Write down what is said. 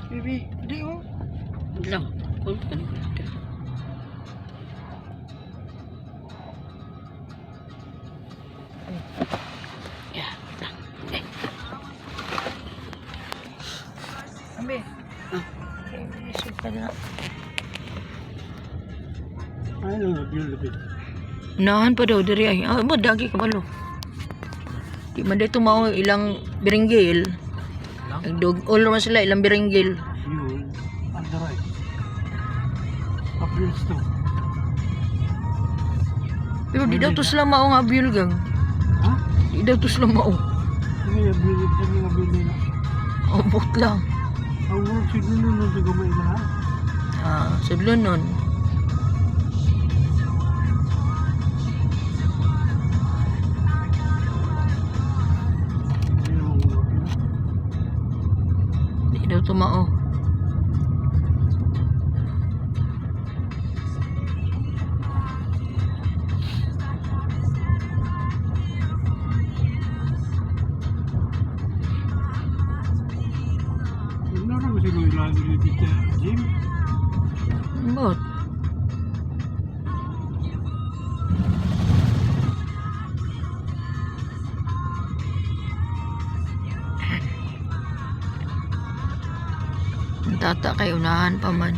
Baby, di oh. Lang. Kung ano. Yeah, lang. Eh, Ambe. Ah. Okay, pa na. Ay, no, beautiful. Unahan pa daw diri ay. Ah, mo dagi ka balo. Di man dito mao ilang biringgil. Nagdog all man sila ilang biringgil. Fuel on the right. Uphill to. Pero di daw to sila mao nga abyul gang. Ha? Di daw to sila mao. Sige, uphill, sige, uphill na. Abot lang. Ang work siguro nun sa gamay na. Ah, sudlon nun. Hindi naman work yun. Di daw to mao. Hindi na ko siguro ilagi dito sa gym. Ambot. Ang tata kay unahan pa man.